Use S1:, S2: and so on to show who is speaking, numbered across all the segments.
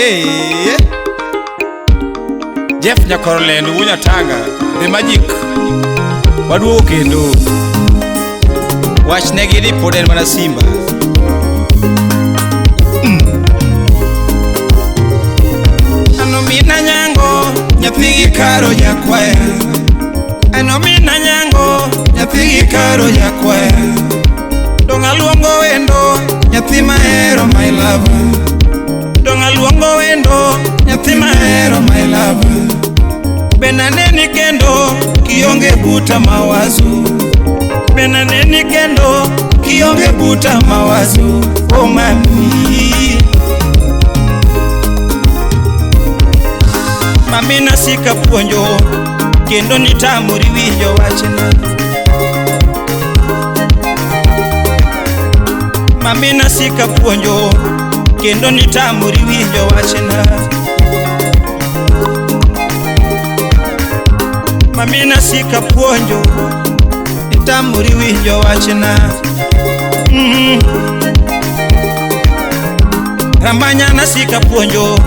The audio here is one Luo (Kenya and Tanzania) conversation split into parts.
S1: Hey. Jeff Nyakorolendo Wunya Tanga, The Magic. Waduogo kendo. Wachnegi ni pod en mana Simba. Ano mina nyango, nyathi gi karo nyakwaya. Ano mina nyango, nyathi gi karo nyakwaya. Dong' aluongo wendo, nyathi mahero my lover. Dong' aluongo wendo, nyathi mahero my lover. Benaneni kendo, kionge buta mawazo. Benaneni kendo, kionge buta mawazo. Oh mami. Mami nasika puonjo, kendo nitamori winjo wachna. Mami nasika puonjo, kendo nitamori winjo wachna. Mami nasika puonjo, nitamori winjo wachna. Ramanya nasika puonjo,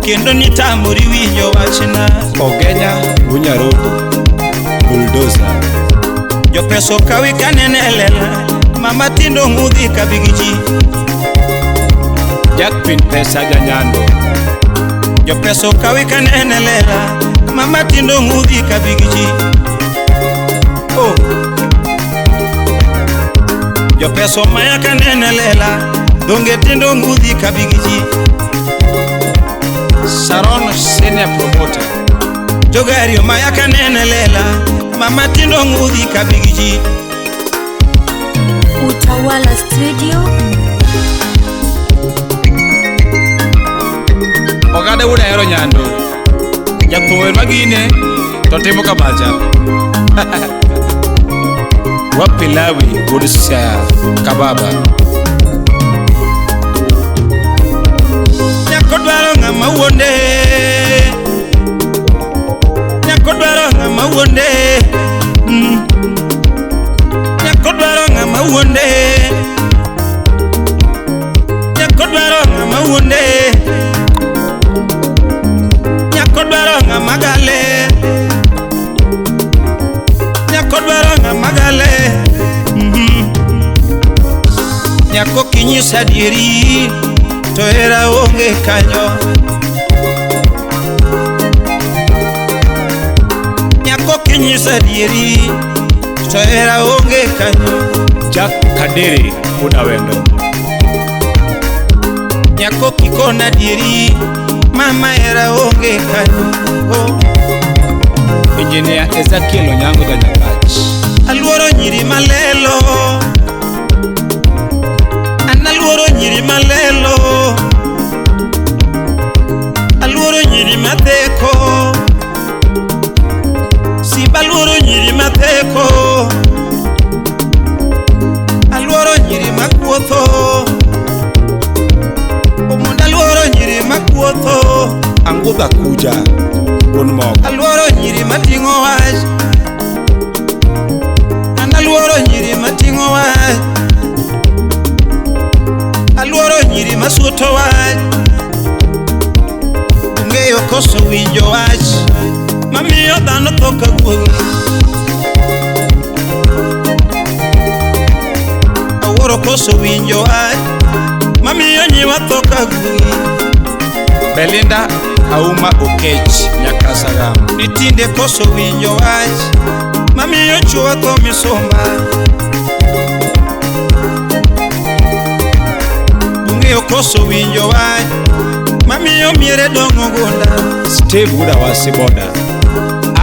S1: kendo nitamori winjo wachna.
S2: Ogenya Wunyarobo Bulldozer.
S1: Jopeso kawi kanene lela, mama tindo ng'udhi kabigiji.
S2: Jack Pin Pesa Janyando.
S1: Jopeso kawi kanene lela, mama tindo ng'udhi kabigiji. Oh. Jopeso maya kanene lela, donge tindo ng'udhi kabigiji.
S2: Saron Senior Promoter.
S1: Jogario maya kanene lela, mama tindo ng'udhi kabigiji.
S3: Utawala Studio.
S2: Ogada wuod ahero nyando. Jathum wer magine to timo kamacha. Wapilawi wuod Siaya Kababa.
S1: Nyako dwaro ng'ama wuonde. Nyako dwaro ng'ama wuonde. Nyako dwaro ng'ama wuonde. Nyako dwaro ng'ama wuonde. Nyako dwaro ng'ama gale. Nyako dwaro ng'ama gale. Nyako kinyisa adieri to hera onge kanyo. Nyako kinyisa adieri to hera onge kanyo.
S2: Jack Kadere wuod Awendo.
S1: Nyako kikona adieri, mama hera onge kanyo. Oh.
S2: Engineer Ezekiel Onyango Janyakach.
S1: Aluoro nyiri malelo. An aluoro nyiri malelo. Aluoro nyiri matheko. Simba aluoro nyiri matheko. Aluoro nyiri makuotho. Omondo aluoro nyiri makuotho.
S2: Angudha kuja wuon mogo.
S1: Aluoro nyiri mating'o wach. An aluoro nyiri mating'o wach. Aluoro nyiri masuto wach. Ong'eyo koso winjo wach mamiyo dhano tho ka guogi. Awuoro koso winjo wach mamiyo nyiwa tho ka guogi.
S2: Belinda Auma Okech Nyakasagam.
S1: Nitinde koso winjo wach mamiyo chuo tho misumba. Ong'eyo koso winjo wach mamiyo miere dong'o gunda.
S2: Steve wuod Awasi Boda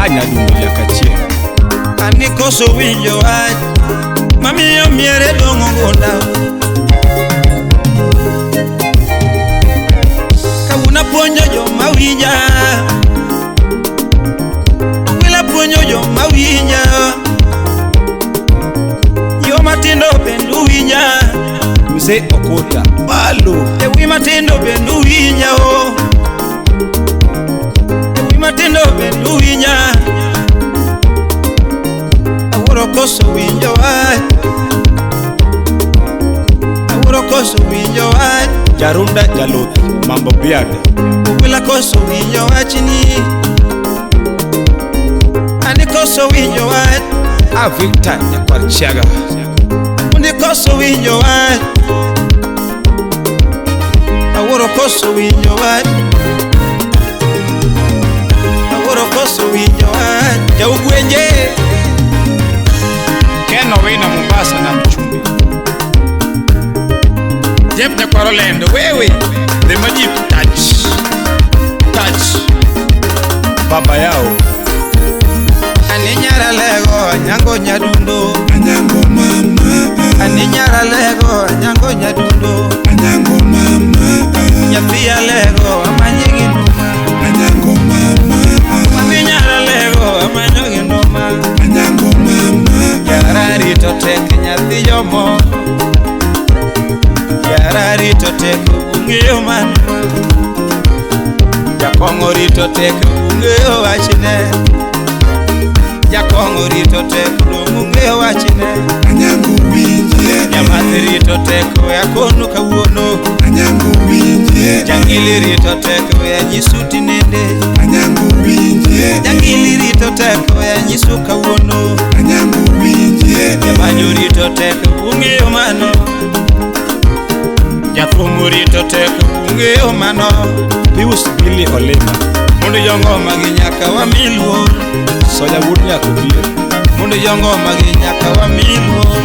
S2: a Nyadundo Nyakachieng'.
S1: Ani koso winjo wach mamiyo miere dong'o gunda. Kawuono apuonjo joma winja. Awilo apuonjo joma winja. Joma tindo bende winja.
S2: Mzee Okota Balo.
S1: Ewi matindo bende winja o. Ewi matindo bende winja. Awuoro koso winjo wach. Awuoro koso winjo wach.
S2: Jarunda Jaluth Mambo Biade.
S1: Ogwela koso winjo wachni. Ani koso winjo wach.
S2: A Victor Nyakwar Chiaga.
S1: Undi koso winjo wach. Awuoro koso winjo wach. Awuoro koso winjo wach.
S2: Jaugwenje. Ken Owino Mombasa na Mchumbi. Jeff Nyakwar Olendo wewe. The Majip touch. Touch. Baba yao.
S1: Ani nyara lego nyango nyadundo.
S3: Anyango mama,
S1: Ani nyara lego nyango nyadundo.
S3: Anyango mama,
S1: Nyathi alego amanyi gi nduma.
S3: Anyango mama,
S1: Nyathi nyara lego amanyo gi nduma.
S3: Anyango mama,
S1: Yara rito tek nyathi jomo. Yara rito tek ung'eyo mano. Jakong'o rito tek ung'eyo wachne. Jakong'o rito tek dong' ung'eyo wachne.
S3: Anyango winjie,
S1: Jamath rito tek we akonu kawuono.
S3: Anyango winjie,
S1: Jangili rito tek we anyisu tinende.
S3: Anyango winjie,
S1: Jangili rito tek we anyisu kawuono.
S3: Anyango winjie,
S1: Jabanjo rito tek ung'eyo mano. Jathum rito tek ung'eyo mano.
S2: Pius Billy Olima.
S1: Mondo jongoma gi nyaka wami luor.
S2: Soja wuod Nyakobier.
S1: Mondo jongoma gi nyaka wami luor.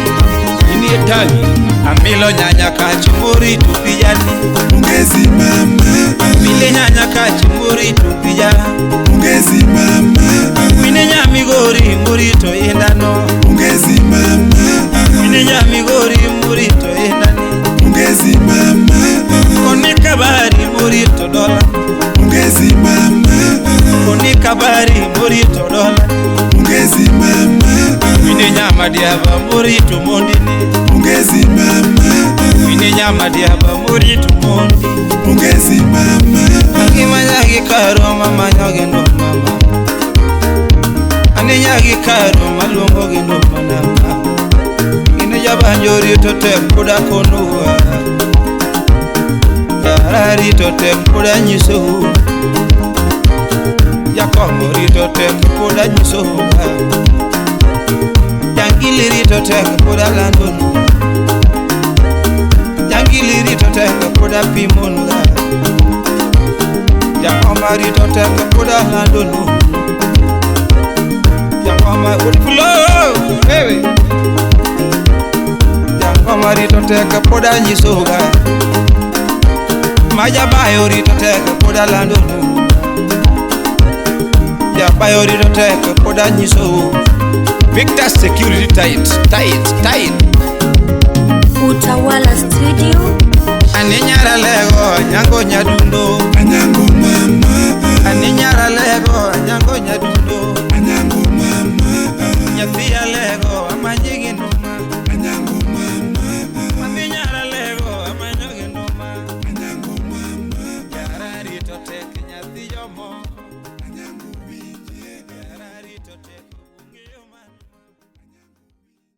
S2: Inie tanyi.
S1: Amilo nyanya kach morito pijani.
S3: Pongezi mama,
S1: Mile nyanya kach morito pija.
S3: pongezi mama,
S1: Mine nyamigori morito indano.
S3: pongezi mama,
S1: Mine nyamigori morito indani.
S3: pongezi mama,
S1: Koni kabari morito dola.
S3: pongezi mama,
S1: Koni kabari morito dola.
S3: pongezi mama,
S1: Mine nyama diaba morito mondini.
S3: pongezi mama,
S1: Mine nyama diaba morito mondi.
S3: pongezi mama,
S1: Angima nyagi karo mama nyogi ndo mama. Ani nyagi karo maluongo gi ndo manama. Gine jabanjo rito tek kuda konuwa. Yara rito tek kuda nyisou. Jakongo rito tek kuda nyisou. Jangili rito tek kuda landonu. Jangili rito tek kuda pimonu. Jakoma rito tek kuda landonu. Jakoma udfulo wewe. Jakoma rito tek kuda nyisoga. Majabayo rito tek kuda landonu. Jabayo rito tek kuda nyisou.
S2: Victor security tight, tight, tight.
S4: Utawala Studio.
S1: Ani nyara lego nyango nyadundo.